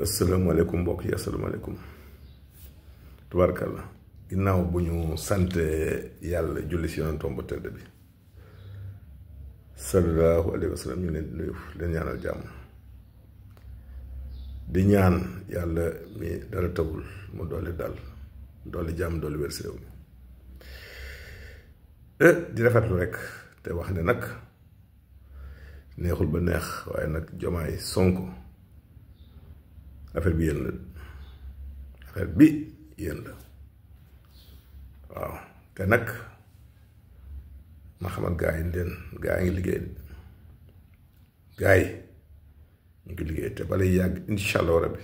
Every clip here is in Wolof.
asalaamaaleykum mbokk yi asalaamaaleykum tubaarkalla ginnaaw bu ñu sante yàlla julli si yonentam bu tedd bi sallallahu alayhi wa sallam ñu leen di nuyu leen ñaanal jàmm di ñaan yàlla mi dara tawul mu dolli dal dolli jàmm dolli wér si réew mi di rafetlu rek te wax ne nag neexul ba neex waaye nag Jomaay Sonko affaire bi yéen la affaire bi yéen la waaw te nag ma xamal gaa yi ngi liggéey gaa yi ñu ngi liggéey te balay yàgg incha allah rabbi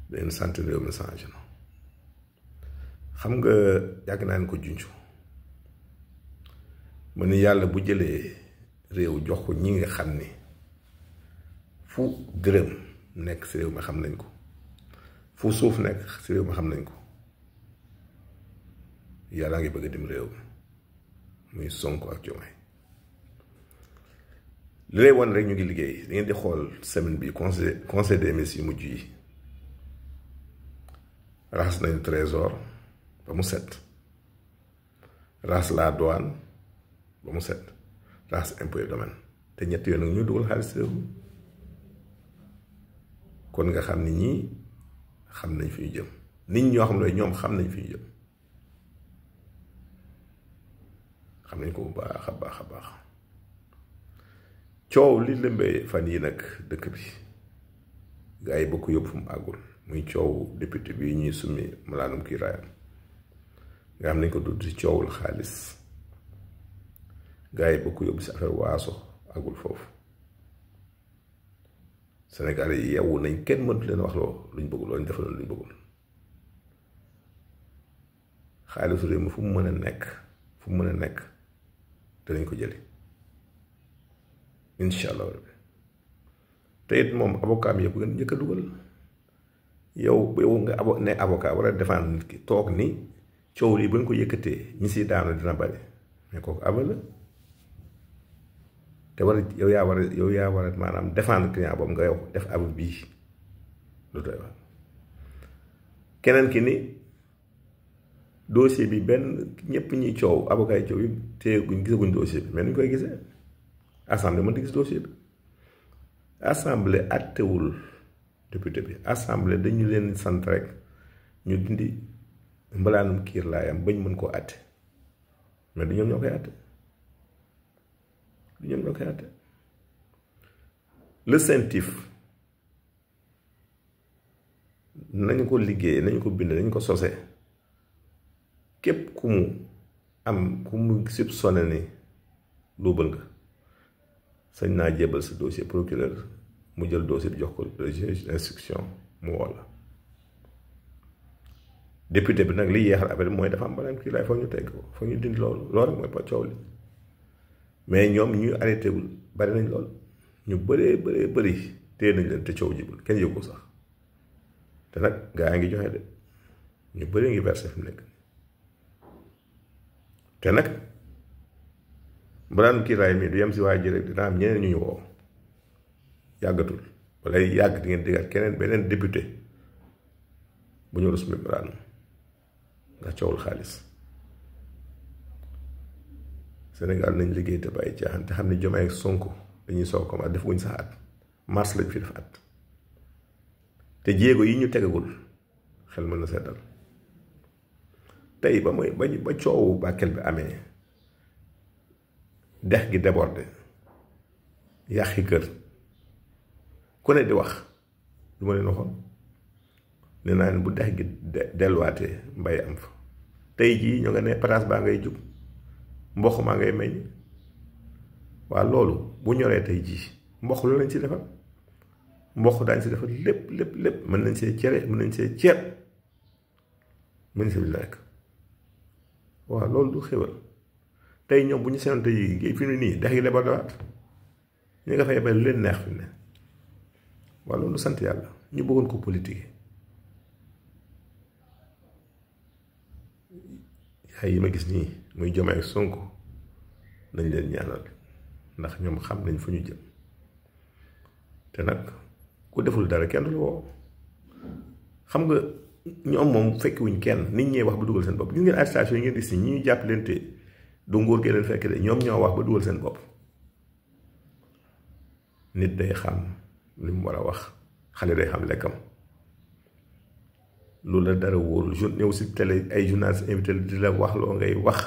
dañ sant réew mi changé na xam nga yàgg naa leen ko junju ma ni yàlla bu jëlee réew jox ko ñi nga xam ni fu dërëm nekk si réew mi xam nañ ko fu suuf nekk si réew mi xam nañ ko yàlla ngi bëgg a dim réew mi muy Sonko ak Diomaye li lay wan rek ñu ngi liggéey da ngeen di xool semaine bi conseil des ministres yu mujj yi raxas nañu trésor ba mu set raxas la douane ba mu set raxas impôt et domaine te ñett yoon nag ñu dugal xaalis réew mi kon nga xam ni ñii xam nañ fi ñu jëm nit ñoo xam ne ñoom xam nañ fi ñu jëm xam nañ ko bu baax a baax a baax coow li lëmbee fan yi nag dëkk bi gaa yi bëgg ko yóbbu fu mu àggul muy coow député bi ñuy summi malaanum kii raayam nga xam nañ ko dudd ci coowul xaalis gaa yi bëgg ko yóbbu si affaire waaso àggul foofu Sénégal yi yeewu nañ kenn mëntu leen wax loo luñ bëggul loo ñu defaloon luñ bëggul xaalisu réew mi fu mu mën a nekk danañ ko jëli incha allah rabbi te it moom avocat mi yëpp gën njëkk a dugal yow nga ne avocat war a défendre nit ki toog ni coow lii ba nga ko yëkkatee ñi si daanu dina bari mais kooku avala te war a yow yaa war a maanaam défendre client boobu nga yow def avocat bii lu doy wax keneen ki ni dossier bi benn ñëpp ñuy coow avocat yi coow yi te gisaguñ dossier bi mais nu ñu koy gisee assemblée mënta gis dossier bi assemblée àttewul député bi assemblée dañu leen sant rek ñu dindi mbalaanum kiir laayam bañ mën koo àtte mais du ñoom ñoo koy àtte le CENTIF nañu ko liggéey nañu ko bind nañu ko sose képp ku mu soupçonné ni luubal nga sañ naa jébal sa dossier procureur mu jël dossier bi jox ko le juge d'instruction mu woo la député bi nag li yeexal affaire mooy dafa am beneen kii laay foog ñu tegg ko foog ñu dindi loolu rek mooy pa coow li mais ñoom ñu arrêté wul bari nañ lool ñu bëri téye nañ leen te coow jibul kenn yëg ko sax te nag gaa yi ngi joxe de ñu bëri ngi versé fi mu nekk te nag balaa kii raay mi du yem si waa ji rek dina am ñeneen ñu woo yàggatul wala yàgg di ngeen diggaat beneen député bu ñu rus mi balaa ndax coowul xaalis Sénégal nañ liggéey te bàyyi caaxaan te xam ne Diomaye ak Sonko dañuy soog commencé def wuñ sax at mars lañ fi def at te jéego yi ñu tegagul xel mën na seddal tey ba coowu Bakel bi amee dex gi débordé yàqi kër ku ne di wax lu ma leen waxoon nee naa leen bu dex gi delluwaatee mbay am fa tey jii ñoo nga ne pataas baa ngay jub mboq maa ngay meññ waa loolu bu ñoree tey jii mboq lu lañ si defal mboq daañ si defal lépp mën nañ see cere mën nañ see ceeb mën nañ see lekk waaw loolu du xéwal tey ñoom bu ñu seen tey fi mu nii dex gi debardawaat ñu nga fay bay lu leen neex fi ne waaw loolu sant yàlla ñu bëggoon ko politique yaay yi ma gis nii muy Diomaye ak Sonko nañ leen ñaanal ndax ñoom xam nañ fu ñu jëm te nag ku deful dara kenn du la woo xam nga ñoom moom fekki wuñ kenn nit ñee wax ba dugal seen bopp gis ngeen arrestation yi ngeen di si ñi ñuy jàpp leen te du nguur gee leen fekk de ñoom ñoo wax ba dugal seen bopp. nit day xam li mu war a wax xale day xam lekkam loolu la dara wóorul ñëw si télé ay journalistes invité di la wax loo ngay wax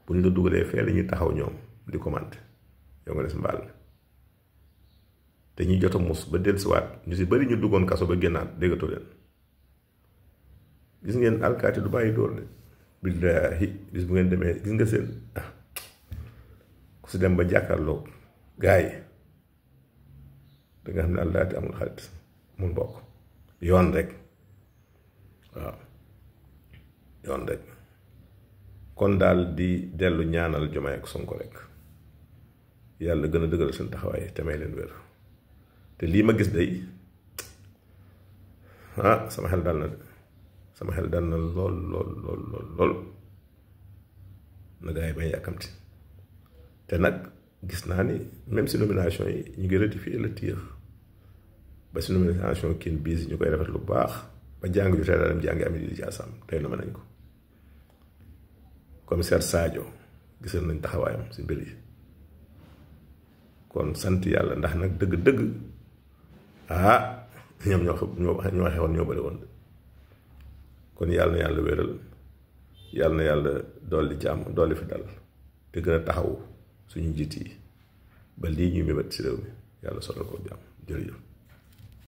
bu ñu la dugalee fee la ñuy taxaw ñoom di commenter yow nga des mbaal te ñuy jot a mus ba dellusiwaat ñu si bari ñu duggoon kaso ba génnaat déggatoo leen gis ngeen alkaati du bàyyi dóor de billaahi bis bu ngeen demee gis nga seen ku si dem ba jàkkaarloo gaa yi da nga xam ne alkaati amul xarit mun bokk yoon rek waaw yoon rek kon daal di dellu ñaanal Diomaye ak Sonko rek yàlla gën a dëgëral seen taxawaay te may leen wér te lii ma gis day sama xel dal na de sama xel dal na lool na gaa yi bañ yàkkamti te nag gis naa ni même si nomination yi ñu ngi rectifier le tir ba si nomination Queen Biz ñu koy rafet lu baax ba jàng ju tey daal dem jàngi ami di jaasam tey na ma nañ ko commissaire Sadio gisal nañ taxawaayam si mbir yi kon sant yàlla ndax nag dëgg-dëgg ñoom ñoo xewoon ñoo bëri woon kon yàlla na yàlla wéral yàlla na yàlla dolli jàmm dolli fi dal te gën a taxawu suñu njiit yi ba lii ñuy mébét si réew mi yàlla sotal ko jàmm jërëjëf